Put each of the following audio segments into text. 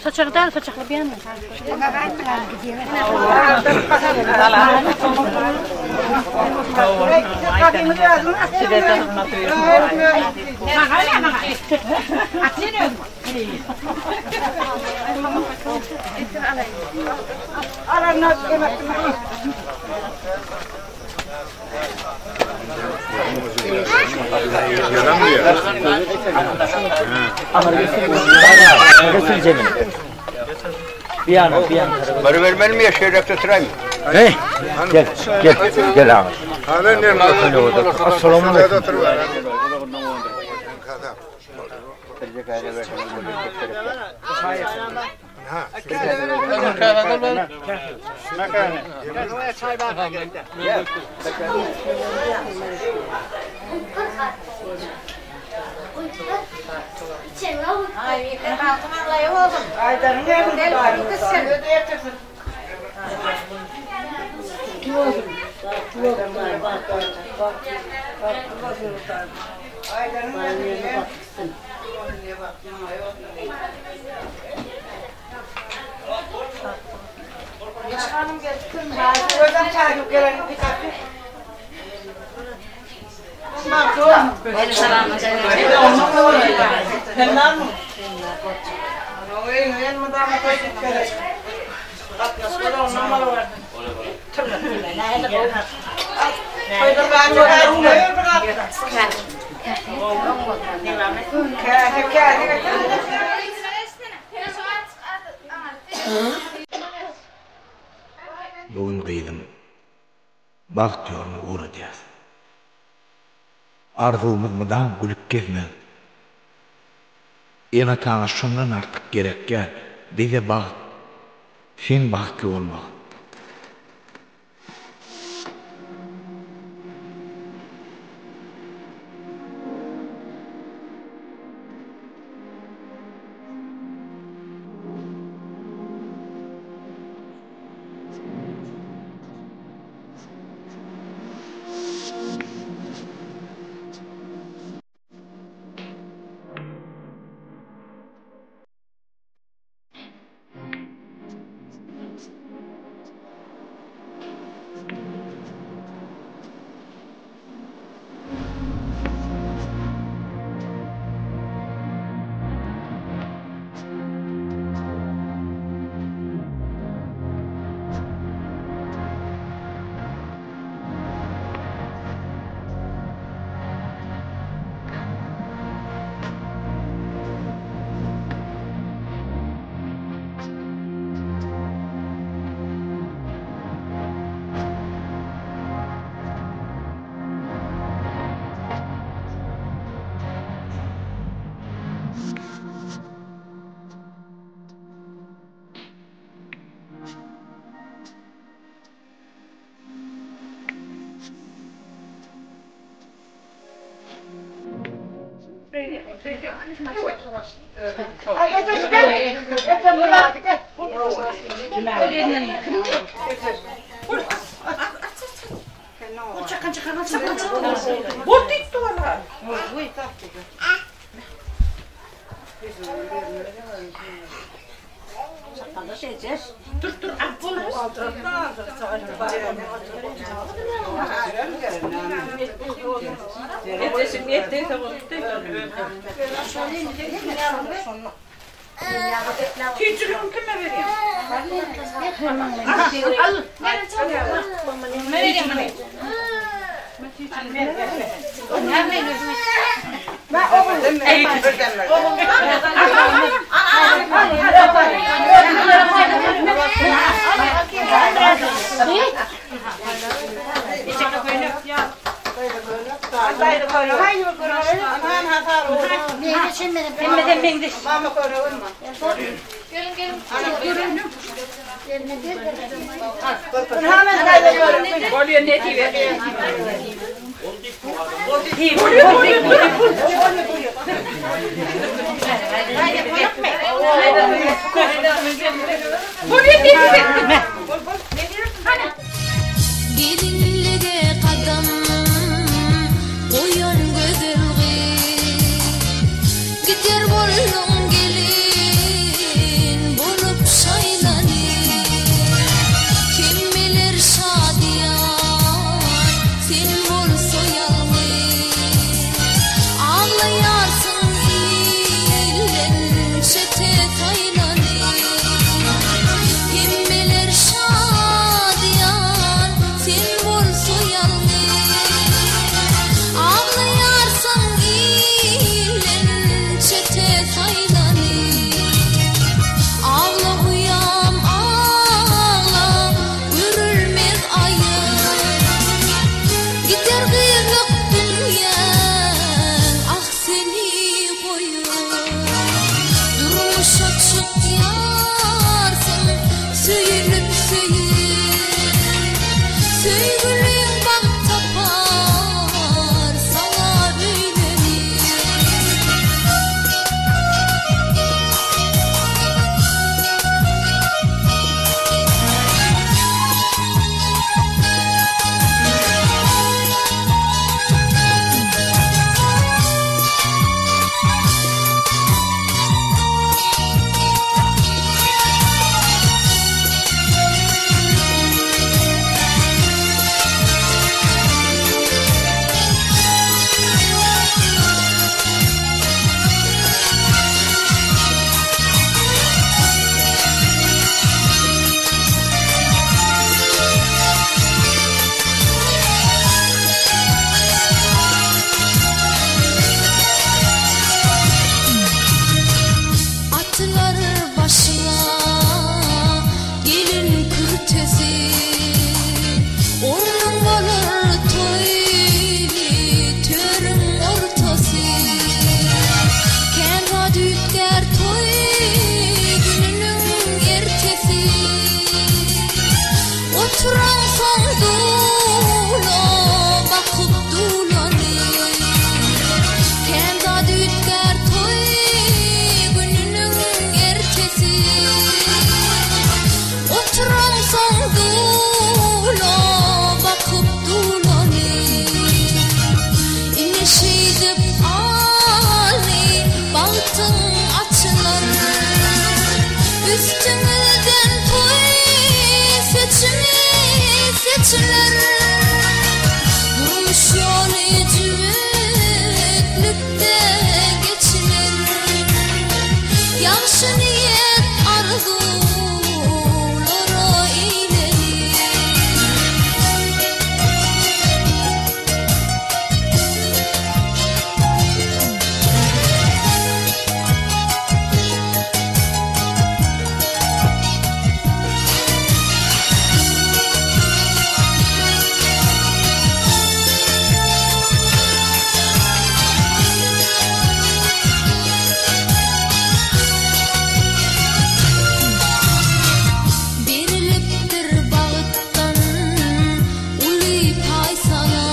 Saçak däl, saçakly bir ýanda. Barybermelimi ýa şeýdäkde oturaymy? Hey, gel, gel, gel aga. Assalamu alaykum. Bu gün gyzym bagt ýoluna ugradýas. Arzuwymyz mydam gülüp gezmek. Ene-ataňa şondan artyk gerek däl. Bize bagt, seň bagtly bolmagyň. Gelinlige gadam goýan gözel gyz, Gider bolduň gelin bolup şaýlanyp. Hemmeler şadyýan, sen bolsa ýalňyz, Aglaýarsyň ilden çete saýlanyp. Hemmeler şadyýan, sen bolsa ýalňyz, Aglaýarsyň ilden çete saýlanyp. Agla uýam, agla, görülmez aýyp, Gider gyzlyk dünýäň, ah seni goýup. Durmuşa çykýarsyň söýülip-söýüp, Söýgüliň bagt tapar saňa öýlenip. Atylar başyňa gelin kürtesi, Ornuň bolar toýly törüň ortasy. Kän zat üýtgär toý gününiň ertesi, Oturansoň dula bakyp dulany. Kän zat üýtgär toý gününiň ertesi, Oturansoň dula bakyp dulany. Ine şeýdip aly bagtyň açylar, Üstüňizden toý seçimi seçiler. Durmuş ýoly jübütlikde geçiler, Ýagşy niýet arzuwlara eýlenir. Berilipdir bagtdan uly paý saňa,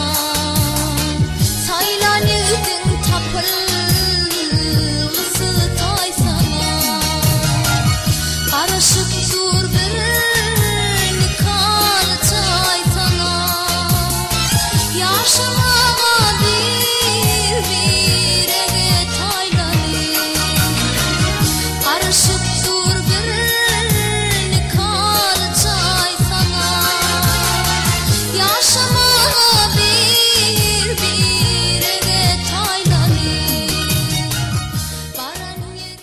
Saýlan ýigidiň tapylgysy taý saňa. Garaşyp dur bir nikaly jaý saňa, Ýaşamaga bir-birege taýlanyp. Garaşyp dur bir nikaly jaý saňa, Ýaşamaga bir-birege taýlanyp. Baran ýeriň.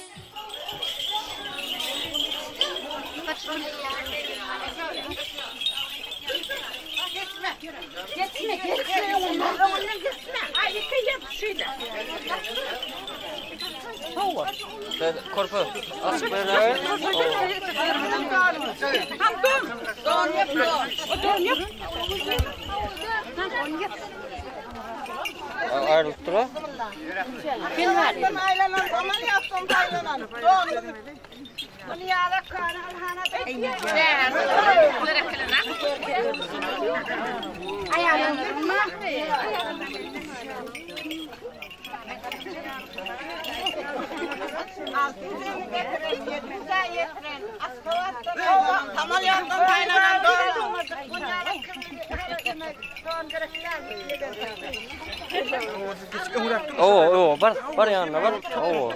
Aýrylyp dur. Oo, oo, bar, bar ýanyna bar. Oo.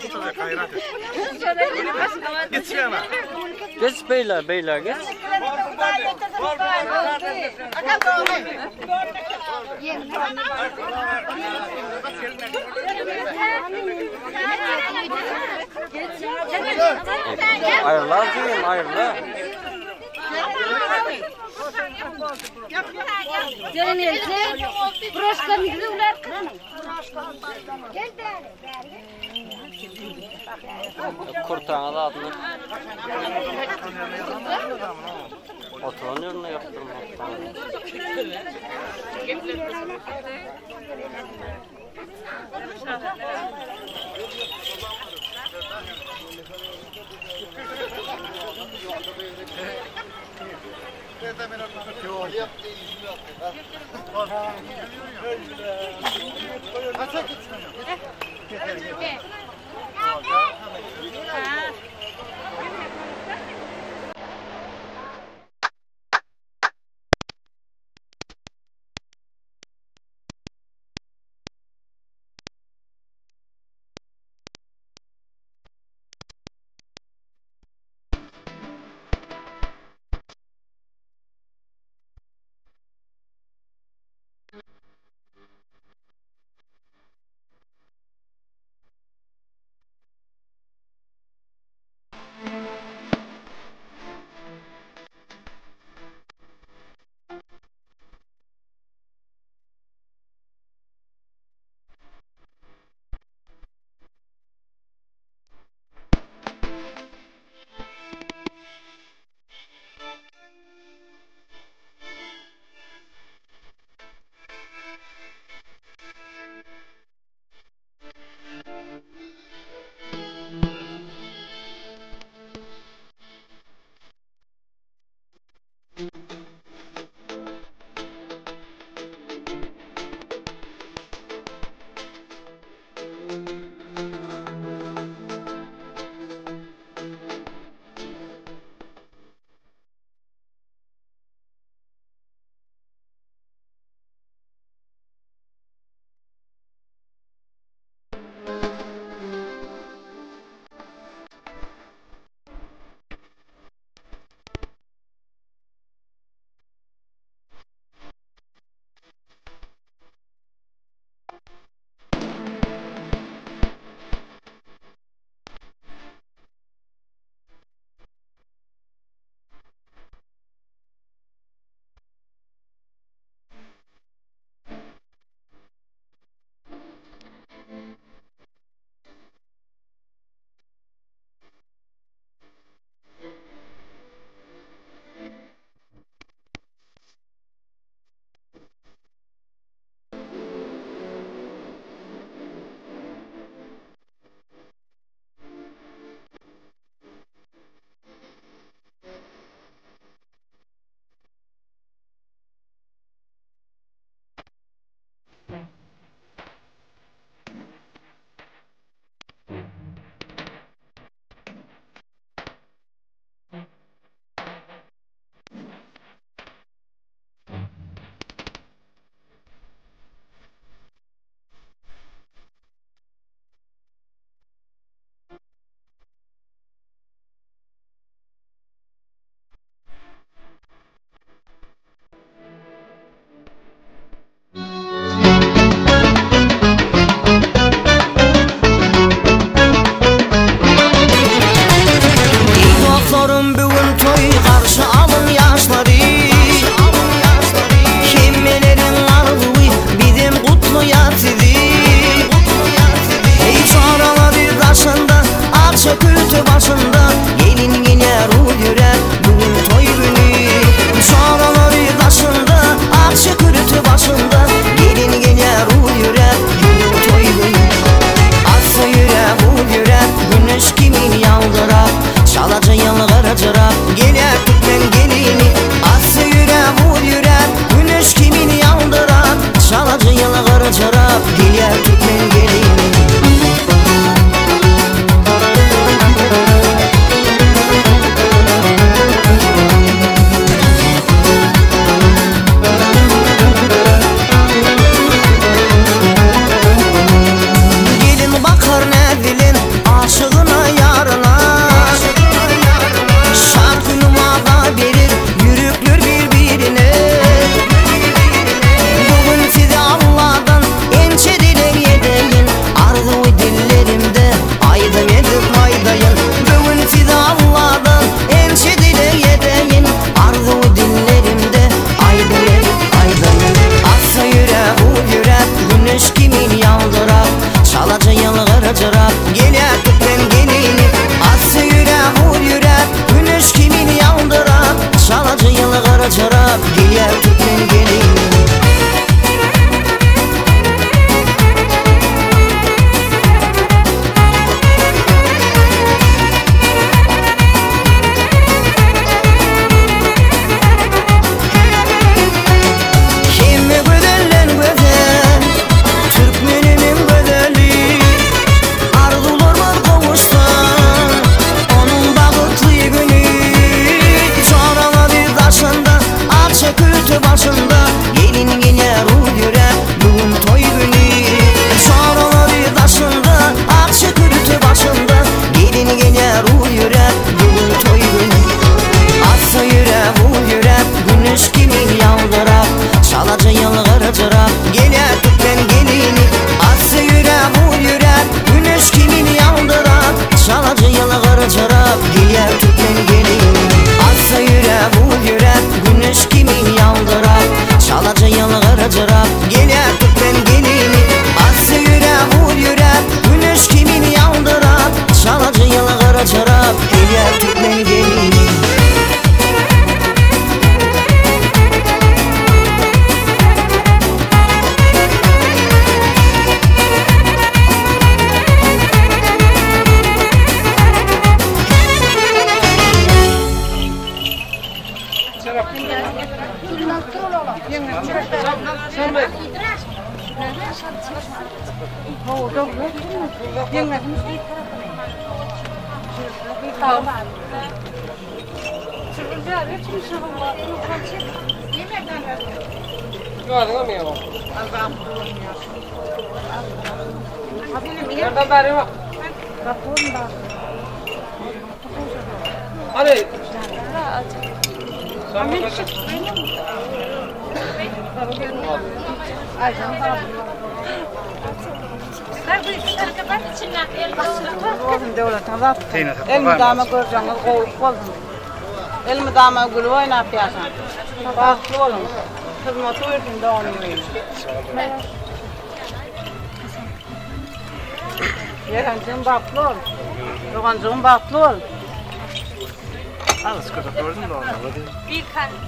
Geç beýle, beýle geç. Aýryla jigim, aýryla. Kurtaňa zadyny. Oturan ýerinde ýapdyrmak. Elmydama görjegiňiz gowluk bolsun. Elmydama gülüp oýnap ýaşaň. Bagtly boluň. Hyzmaty buýursun doganym meniň. Ýegenjigim bagtly bol. Doganjygym bagtly bol.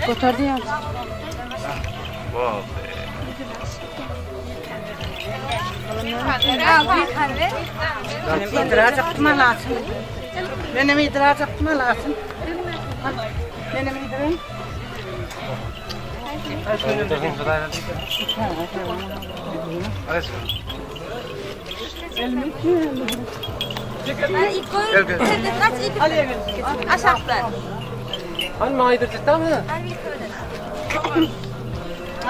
Göterdi ýa. Menem idrajak malasyn. Menem idrajak malasyn. Menem idrem. Hani maýdyrjykdamy?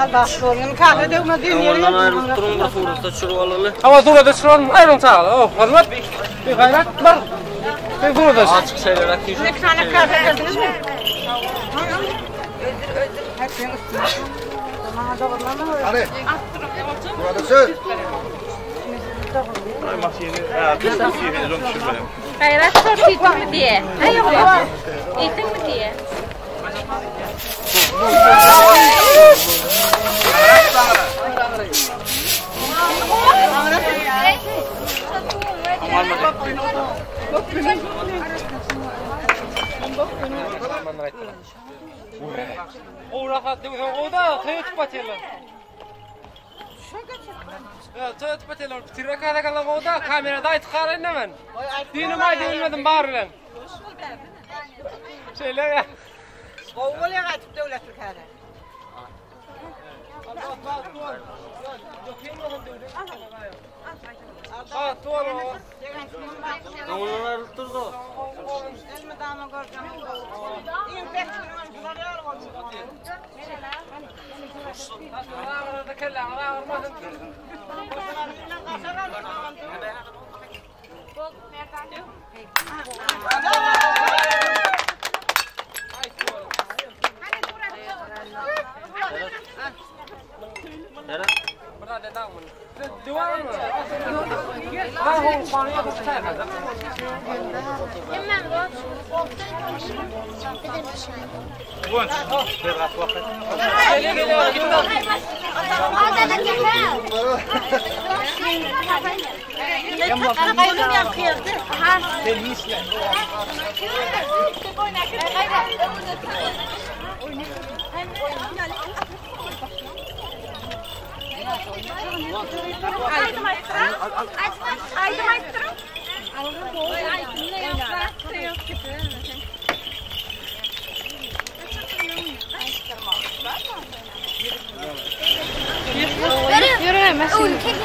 Al bagtly bolun. Kahve döwme diýen ýeri. Ondan aýrylyp duruň bir surata düşürip alaly. Hawa surata düşürip aýryň çagalar. Oh, hormat. Bir gaýrat bar. Bir surata düşür. Açyk şeyler atıyor. Bir tane kahve verdiniz mi? Öldür öldür. Hepsinin üstüne. Bana doğrulama. Gaýrat sor iýdiňmi diýe. Aý oglum. Iýdiňmi diýe. O rahat diýsen o da toýut patela. Ya toýut patela. Tiraka da kalan o da kamerada aýt garayın hemen. Dinim aýdy bilmedim bar bilen. Şeýle ya. Gowy bolýar gaýtyp döwletli käre. Bagtly bol. Ondan aýrylyp durdy. Elmydama görjegiňiz gowluk bolsun. Iň bek şular ýaly bolsun. Ağrıda kelle ağrımasın. Burada da mun. Duvar mı? Ha, hon bana yapıp Gele gele git.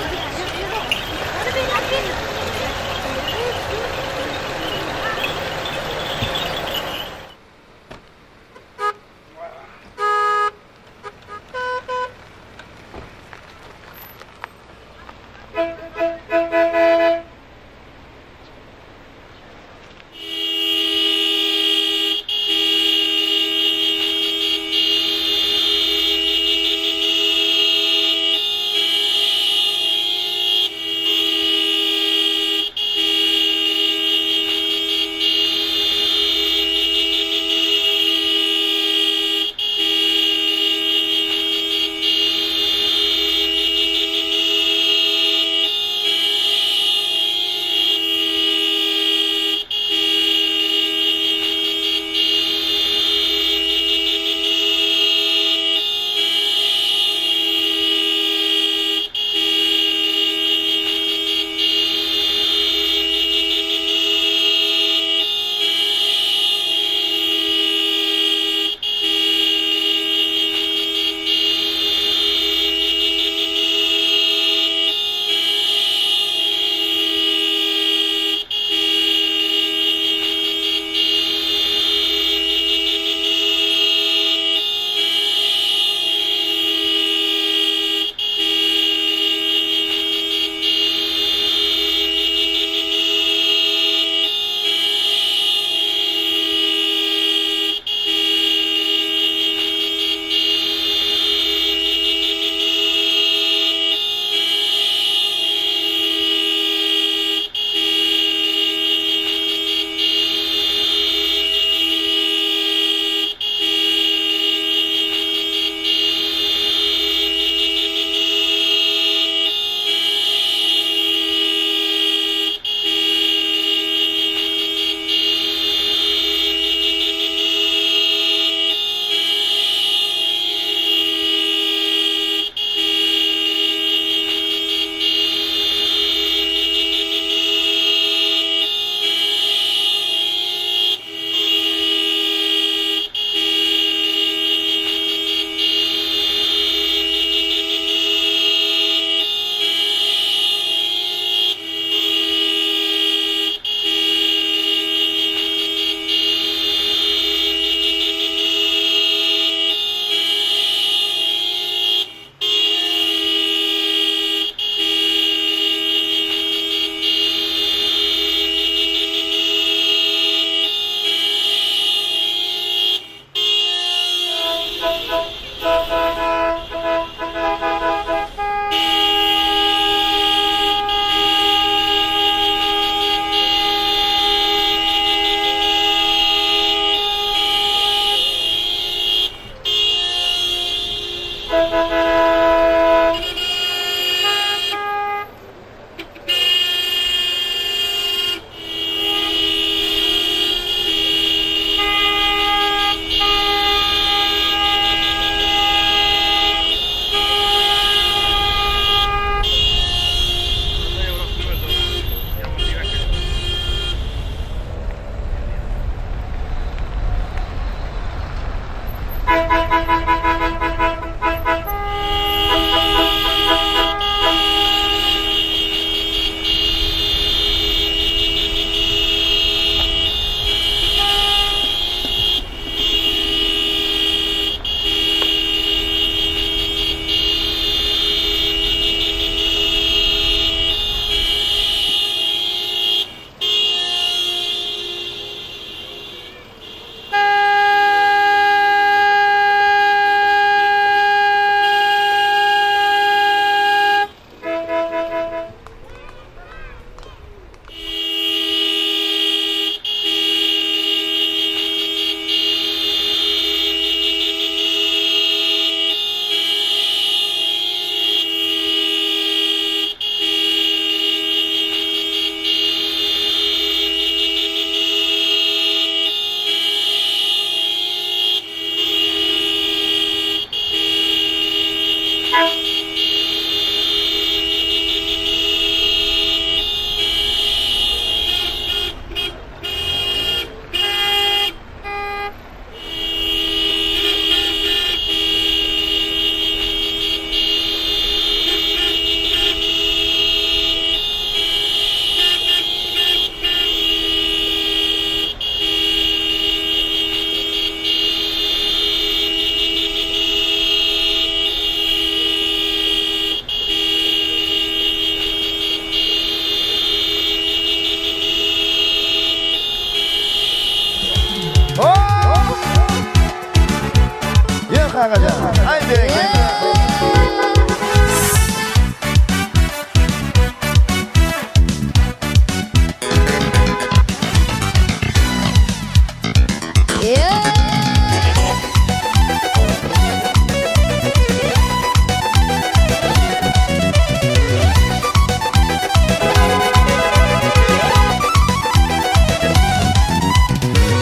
agajan. Aý berekella.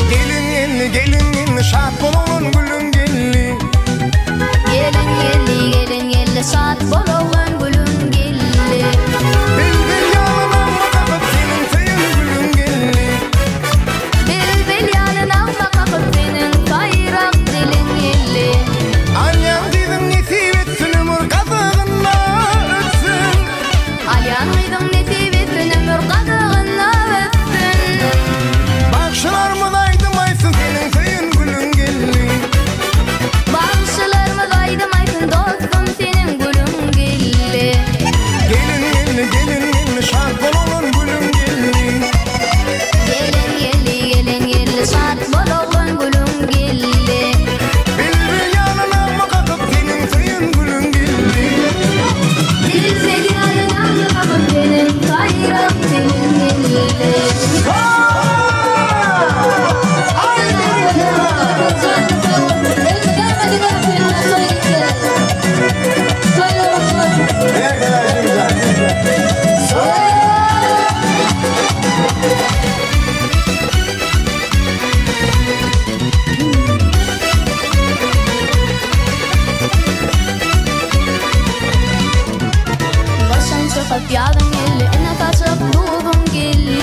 Gelin geldi, gelin geldi, şat bolan gülün geldi. Gelin geldi, gelin geldi, şat bolan gülün geldi. Bilbil ýaly nagma kakyp seniň söýen gülüň geldi. Bilbil ýaly nagma kakyp seniň saýrak diliň geldi. Alýan gyzyň nesip etsin ömür gazagynda ötsün. Alýan gyzyň nesip etsin ömür gazagynda ötsün. Bagşylarymyz aýdym aýtsyn seniň söýen gülüň geldi. Bagşylarymyz aýdym aýtsyn dostum seniň gülüň geldi. Gelin geldi, gelin geldi, şat bolan gülüň geldi. Gelin geldi, gelin geldi, şat bolan gülüň geldi. Bilbil ýaly nagma kakyp seniň söýen gülüň geldi. Bilbil ýaly nagma kakyp seniň saýrak diliň geldi. Başım çykyp ýazyň geldi, ene saçyp duzum geldi.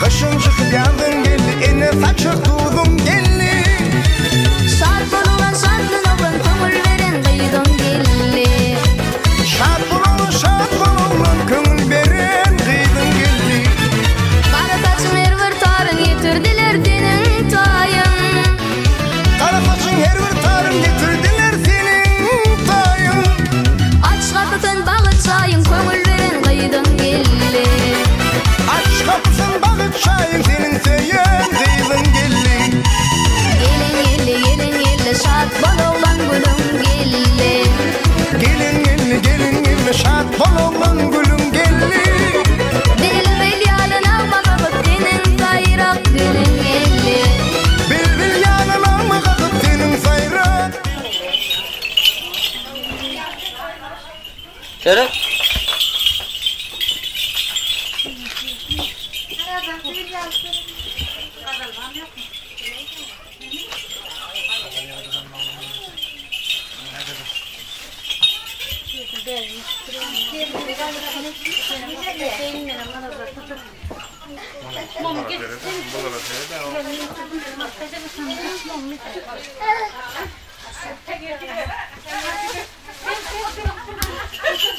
Gyşyň çykyp ýazyň geldi, ene saçyp duzum geldi. Şat bolan şatly oglan köňül beren gyzym geldi. Şat bolan şat bolan köňül beren gyzym geldi. Gara saçyň her bir taryn getirdiler seniň taýyň. Gara saçyň her bir taryn getirdiler seniň taýyň. Aç gapysyn bagyt çaýyň köňül beren gyzym geldi. Aç gapysyn bagyt çaýyň seniň söýen gyzyň geldi. Gelin geldi, gelin geldi, şat bol oglan gülüň geldi. Gelin geldi, gelin geldi, şat bol oglan gülüň geldi. Bilbil ýaly nagma kakyp seniň saýrak diliň geldi. Bilbil ýaly nagma kakyp seniň saýrak Seret.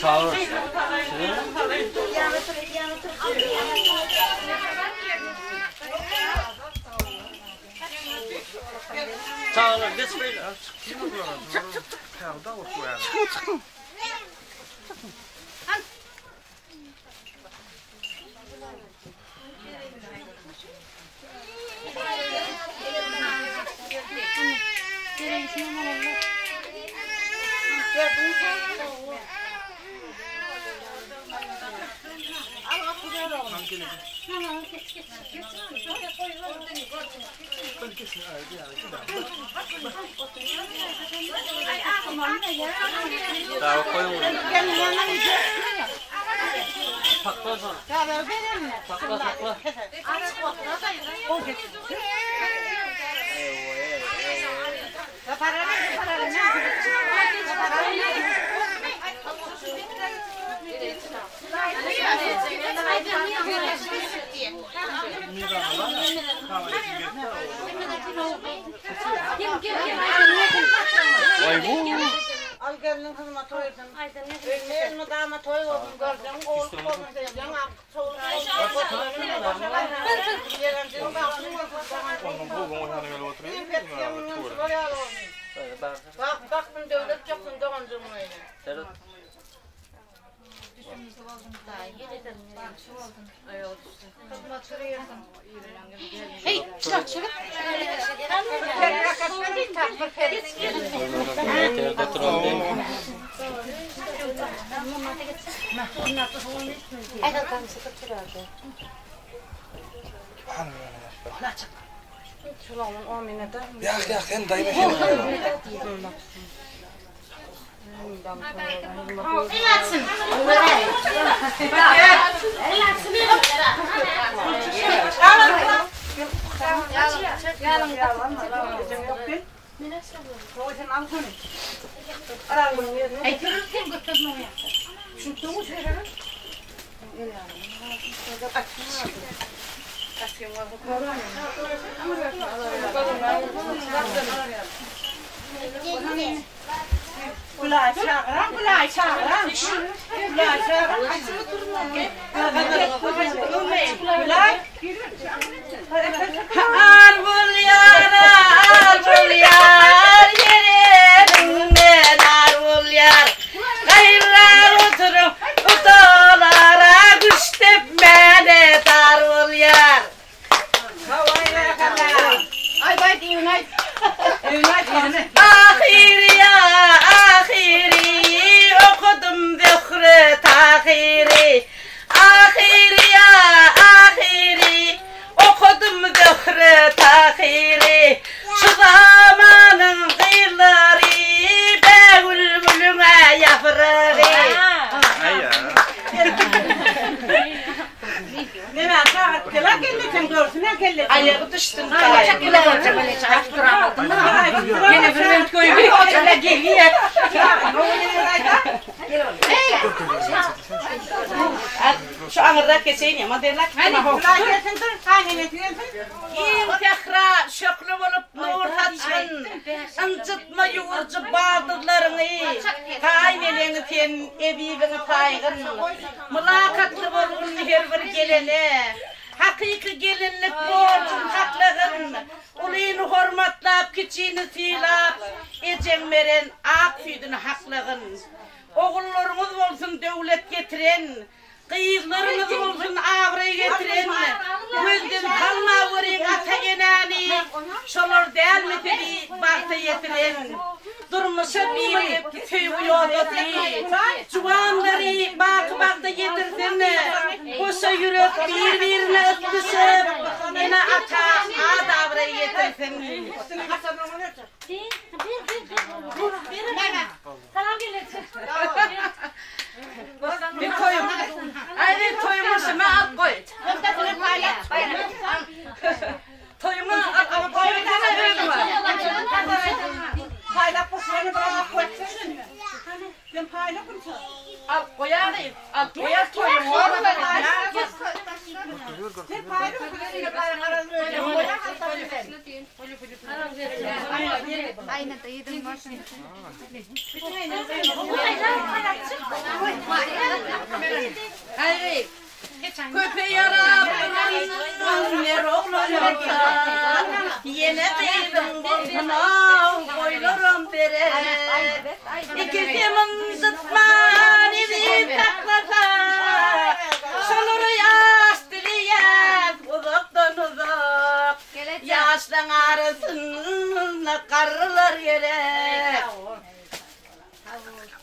Sag ol. Sag ol, geç beýle. Dawa koýuň. Sakla şony. Sakla, sakla. Vay bu. Al gelinin hyzmaty bersin. Elmydama toý bolsun, görseň oğul bolsun, sevseň ak çowluk bolsun. Ýegenjiniň bagtyň bolsun. Bak, bak, döwlet ýoksun doganjygyň öýüne. Seret. Ýak ýak sen daýy Gulaý çagyraň, gulaý çagyraň. Gulaý çagyraň. Gulaý. Ar bolýar, ar bolýar, ýerinden ar bolýar. Gaýrar oturyp, gudalara güç depmäne dar bolýar. Ahyry ýa ahyry okadym Zöhre Tahyry Ahyry ýa ahyry okadym Zöhre Tahyry Şu zamanyň gyzlary bägül gülüň-ä ýapragy. Aýagy düşsün Şu aňyrrak geçeýin ýa modelak. Giň sähra şöhle bolup nur saçgyn, Ynjytma ýuwurjy baldyzlaryňy, Gaýyneneňi sen eziziňi saýgyn. Mylakatly bolgun her bir gelene, Hakyky gelinlik borjun saklagyn. Ulyny hormatlap, kiçini sylap, Ejeň beren ak süýdüni haklagyn. Ogullaryňyz bolsun döwlet getiren, Gyzlaryňyz bolsun abraý getiren, Gözden salmaweriň ata-enäni, Şolar dälmi sizi bagta ýetiren? Durmuşa birigip söýgi ýodasy, Juwanlary baky bagta ýetirsin, Goşa ýürek bir-birine ysnyşyp, Ene-ata at-abraý getirsin. Bir toýum. Aý bir toýum bolsa men alyp goý. Toýuňa alyp goý özüňe. Paýlap goşuryny bir alyp goýupsyň. Sen paýla günçe. Alyp goýaly. Alyp goýar toýuň. Sen paýla Aýnada ýüzüň bolsun. Köpe ýarap duran ner oglan bolsa, Ýene gyzyň bolsun-ow, goýlaram berer. Ikisem ynjytman eziz saklasa, Şolara ýaş dileýäs uzakdan-uzak. Ýaşlaň arasynda garrylar gerek.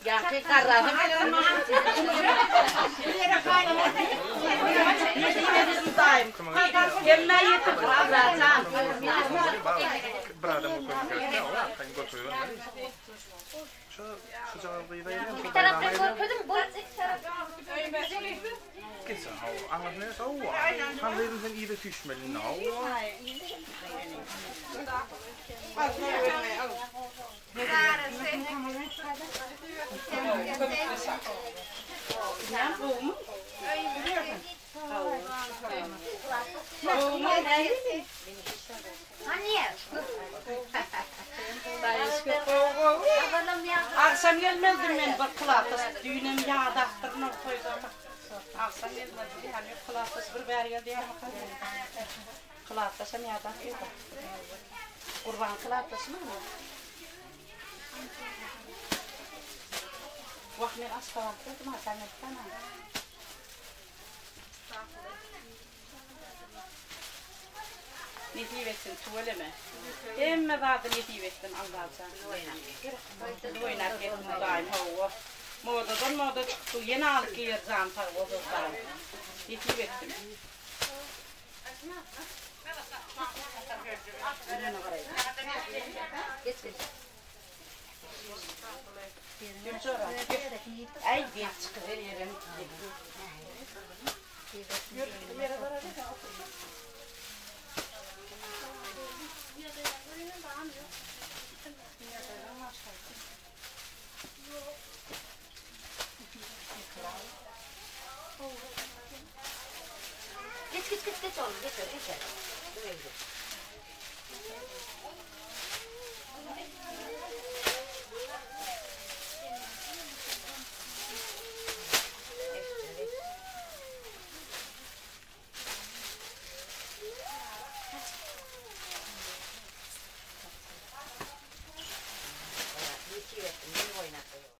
Ýaňky garrasam Hemmä ýetirdik Abrajan. Bir adam görkezmek gerek däl, arkaýyn görkezip Şu şujagaz gyza gelýän Bir tarapdan görkezin bu. Gitsin hawa. Aňyrsy neresi hawa. Han gyzym sen yza süýşmeli indi hawa. Agşam gelmezdim men bir klasdaş düýnem ýadapdyryn ol toýda. Agşam gelmezdim diýýän ýok klasdaş bir bäri gel diýýärmika. Klasdaşam ýadap ýördi. Gurban klasdaşymy? Wah men Aşgabatdadym ha sen gelipsen. Nesip etsin tüweleme. Hemme zady nesip etsin Allajan. Oýnap gezsin Hudaýym hawa. Modadan moda çykdy ýene alyp geler jany sag bolsa Hudaýym. Nesip etsin. Aý gel çykyber ýerem. Geç geç geç geç oğlum geç geç.